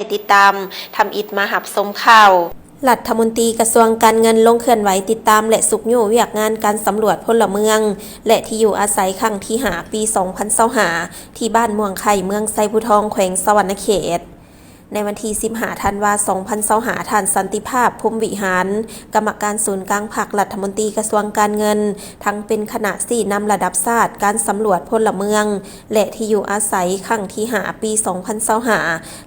ຕິດຕາມ ທຳອິດມາຮັບຊົມຂ່າວ. ລັດຖະມົນຕີກະຊວງການເງິນລົງເຄື່ອນໄຫວຕິດຕາມ ແລະ ຊຸກຍູ້ວຽກງານການສຳຫຼວດພົນລະເມືອງ ແລະ ທີ່ຢູ່ອາໄສຄັ້ງທີຫ້າ ປີສອງພັນຊາວຫ້າ ທີ່ບ້ານມ່ວງໄຄ ເມືອງໄຊພູທອງ ແຂວງສະຫວັນນະເຂດ. ໃນວັນທີສິບຫ້າ ທັນວາ ສອງພັນຊາວຫ້າ ທ່ານ ສັນຕິພາບ ພົມວິຫານ ກຳມະການສູນກາງພັກ ລັດຖະມົນຕີກະຊວງການເງິນ ທັງເປັນຄະນະຊີ້ນຳລະດັບຊາດການສຳຫຼວດພົນລະເມືອງ ແລະ ທີ່ຢູ່ອາໄສຄັ້ງທີຫ້າ ປີສອງພັນຊາວຫ້າ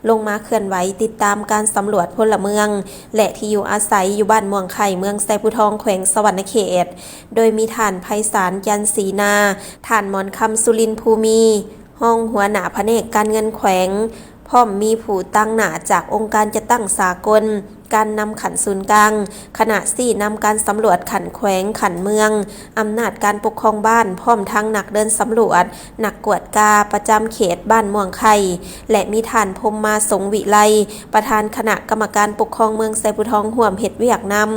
ລົງມາເຄື່ອນໄຫວຕິດຕາມການສຳຫຼວດພົນລະເມືອງ ແລະ ທີ່ຢູ່ອາໄສຢູ່ບ້ານມ່ວງໄຄ ເມືອງໄຊພູທອງ ແຂວງສະຫວັນນະເຂດ ໂດຍມີທ່ານ ໄພສານ ຈັນສີນາ, ທ່ານ ໝອນຄຳ ສຸລິນພູມີ, ຮອງຫົວໜ້າພະແນກການເງິນແຂວງ, ພ້ອມມີຜູ້ຕາງໜ້າຈາກອົງການຈັດຕັ້ງສາກົນ, ການນຳຂັ້ນສູນກາງ, ຄະນະຊີ້ນຳການສຳຫຼວດຂັ້ນແຂວງ, ຂັ້ນເມືອງ, ອຳນາດການປົກຄອງບ້ານ, ພ້ອມທັງນັກເດີນສຳຫຼວດ, ນັກກວດກາປະຈຳເຂດບ້ານມ່ວງໄຄ ແລະ ມີທ່ານ ພົມມາ ສົງວິໄລ, ປະທານຄະນະກຳມະການປົກຄອງເມືອງໄຊພູທອງ ຮ່ວມເຮັດວຽກນຳ.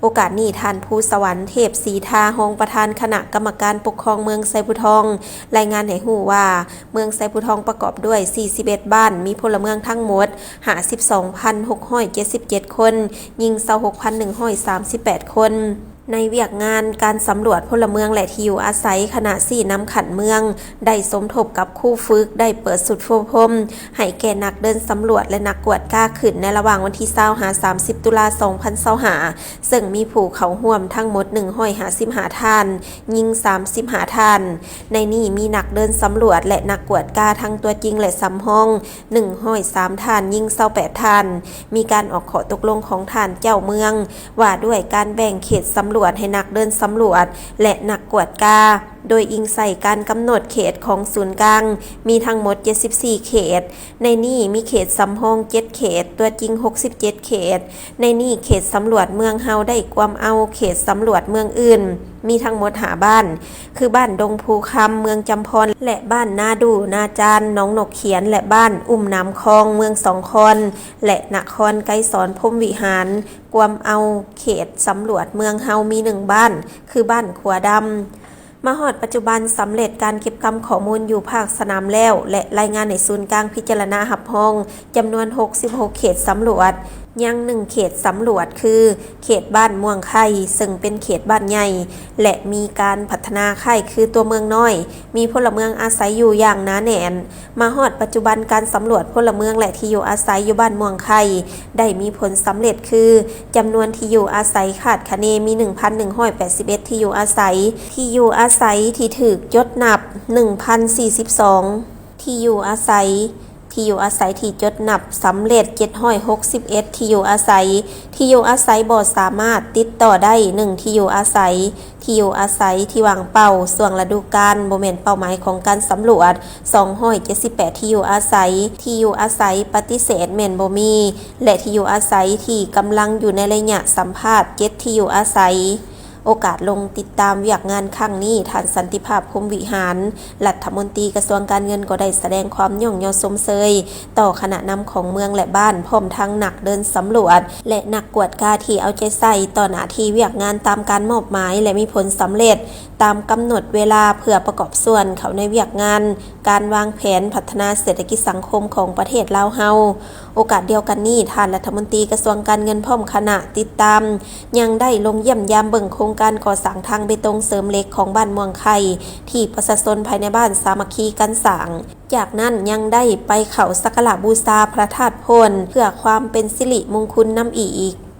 ໂອກາດນີ້ ທ່ານ ພູສະຫວັນ ເທບສີທາ, ຮອງປະທານຄະນະກຳມະການປົກຄອງເມືອງໄຊພູທອງ ລາຍງານໃຫ້ຮູ້ວ່າ ເມືອງໄຊພູທອງປະກອບດ້ວຍ ສີ່ສິບເອັດ ບ້ານ, ມີພົນລະເມືອງທັງໝົດ ຫ້າສິບສອງພັນຫົກຮ້ອຍເຈັດສິບເຈັດ ຄົນ, ຍິງ ຊາວຫົກພັນໜຶ່ງຮ້ອຍສາມສິບແປດ ຄົນ. ໃນວຽກງານການສຳຫຼວດພົນລະເມືອງ ແລະ ທີ່ຢູ່ອາໄສ, ຄະນະຊີ້ນຳຂັ້ນເມືອງ ໄດ້ສົມທົບກັບຄູຝຶກ, ໄດ້ເປີດຊຸດຝຶກອົບຮົມໃຫ້ແກ່ນັກເດີນສຳຫຼວດ ແລະ ນັກກວດກາຂຶ້ນໃນລະຫວ່າງວັນທີຊາວ ຫາ ສາມສິບ ຕຸລາ ສອງພັນຊາວຫ້າ ເຊິ່ງມີຜູ້ເຂົ້າຮ່ວມທັງໝົດ ໜຶ່ງຮ້ອຍຫ້າສິບຫ້າ ທ່ານ, ຍິງ ສາມສິບຫ້າ ທ່ານ. ໃນນີ້ມີນັກເດີນສຳຫຼວດ ແລະ ນັກກວດກາທັງຕົວຈິງ ແລະ ສຳຮອງ ໜຶ່ງຮ້ອຍສາມ ທ່ານ, ຍິງ ຊາວແປດ ທ່ານ. ມີການອອກຂໍ້ຕົກລົງຂອງທ່ານເຈົ້າເມືອງ ວ່າດ້ວຍການແບ່ງເຂດສຳຫຼວດໃຫ້ນັກເດີນສຳຫຼວດ ແລະ ນັກກວດກາ, ໂດຍອີງໃສ່ການກຳນົດເຂດຂອງສູນກາງ ມີທັງໝົດ ເຈັດສິບສີ່ ເຂດ. ໃນນີ້ມີເຂດສຳຮອງ ເຈັດ ເຂດ, ຕົວຈິງ ຫົກສິບເຈັດ ເຂດ. ໃນນີ້ເຂດສຳຫຼວດເມືອງເຮົາໄດ້ກວມເອົາເຂດສຳຫຼວດເມືອງອື່ນ ມີທັງໝົດ ຫ້າ ບ້ານ ຄື ບ້ານດົງພູຄຳ ເມືອງຈຳພອນ ແລະ ບ້ານນາດູ, ນາຈານ, ໜອງນົກຂຽນ ແລະ ບ້ານອຸ້ມນ້ຳຂອງ ເມືອງສອງຄອນ ແລະ ນະຄອນໄກສອນ ພົມວິຫານ ກວມເອົາເຂດສຳຫຼວດເມືອງເຮົາມີ ໜຶ່ງ ບ້ານ ຄື ບ້ານຂົວດຳ. ມາຮອດປັດຈຸບັນ ສຳເລັດການເກັບກຳຂໍ້ມູນຢູ່ພາກສະໜາມແລ້ວ ແລະ ລາຍງານໃຫ້ສູນກາງພິຈາລະນາຮັບຮອງ ຈຳນວນ ຫົກສິບຫົກ ເຂດສຳຫຼວດ. ຍັງ ໜຶ່ງ ເຂດສຳຫຼວດ ຄື ເຂດບ້ານມ່ວງໄຄ ເຊິ່ງເປັນເຂດບ້ານໃຫຍ່ ແລະ ມີການພັດທະນາຄ້າຍຄືຕົວເມືອງນ້ອຍ, ມີພົນລະເມືອງອາໄສຢູ່ຢ່າງໜາແໜ້ນ. ມາຮອດປັດຈຸບັນ ການສຳຫຼວດພົນລະເມືອງ ແລະ ທີ່ຢູ່ອາໄສຢູ່ບ້ານມ່ວງໄຄ ໄດ້ມີຜົນສຳເລັດຄື ຈຳນວນທີ່ຢູ່ອາໄສຄາດຄະເນມີ ໜຶ່ງພັນໜຶ່ງຮ້ອຍແປດສິບເອັດ ທີ່ຢູ່ອາໄສ, ທີ່ຢູ່ອາໄສທີ່ຖືກຈົດນັບ ໜຶ່ງພັນສີ່ສິບສອງ ທີ່ຢູ່ອາໄສ, ທີ່ຢູ່ອາໄສທີ່ຈົດນັບສຳເລັດ ເຈັດຮ້ອຍຫົກສິບເອັດ ທີ່ຢູ່ອາໄສ, ທີ່ຢູ່ອາໄສບໍ່ສາມາດຕິດຕໍ່ໄດ້ ໜຶ່ງ ທີ່ຢູ່ອາໄສ, ທີ່ຢູ່ອາໄສທີ່ວ່າງເປົ່າຊ່ວງລະດູການບໍ່ແມ່ນເປົ້າໝາຍຂອງການສຳຫຼວດ ສອງຮ້ອຍເຈັດສິບແປດ ທີ່ຢູ່ອາໄສ, ທີ່ຢູ່ອາໄສປະຕິເສດແມ່ນບໍ່ມີ ແລະ ທີ່ຢູ່ອາໄສທີ່ກຳລັງຢູ່ໃນໄລຍະສຳພາດ ເຈັດ ທີ່ຢູ່ອາໄສ. ໂອກາດລົງຕິດຕາມວຽກງານຄັ້ງນີ້, ທ່ານ ສັນຕິພາບ ພົມວິຫານ ລັດຖະມົນຕີກະຊວງການເງິນ ກໍໄດ້ສະແດງຄວາມຍ້ອງຍໍຊົມເຊີຍຕໍ່ຄະນະນຳຂອງເມືອງ ແລະ ບ້ານ, ພ້ອມທັງນັກເດີນສຳຫຼວດ ແລະ ນັກກວດກາທີ່ເອົາໃຈໃສ່ຕໍ່ໜ້າທີ່ວຽກງານຕາມການມອບໝາຍ ແລະ ມີຜົນສຳເລັດຕາມກຳນົດເວລາ ເພື່ອປະກອບສ່ວນເຂົ້າໃນວຽກງານການວາງແຜນພັດທະນາເສດຖະກິດສັງຄົມຂອງປະເທດລາວເຮົາ. ໂອກາດດຽວກັນນີ້, ທ່ານລັດຖະມົນຕີກະຊວງການເງິນພ້ອມຄະນະຕິດຕາມ ຍັງໄດ້ລົງຢ້ຽມຢາມເບິ່ງໂຄງການກໍ່ສ້າງທາງເບຕົງເສີມເຫຼັກຂອງບ້ານມ່ວງໄຄ ທີ່ປະຊາຊົນພາຍໃນບ້ານສາມັກຄີກັນສ້າງ. ຈາກນັ້ນຍັງໄດ້ໄປເຂົ້າສັກກາລະບູຊາພະທາດໂພນ ເພື່ອຄວາມເປັນສິລິມຸງຄຸນນຳອີກ.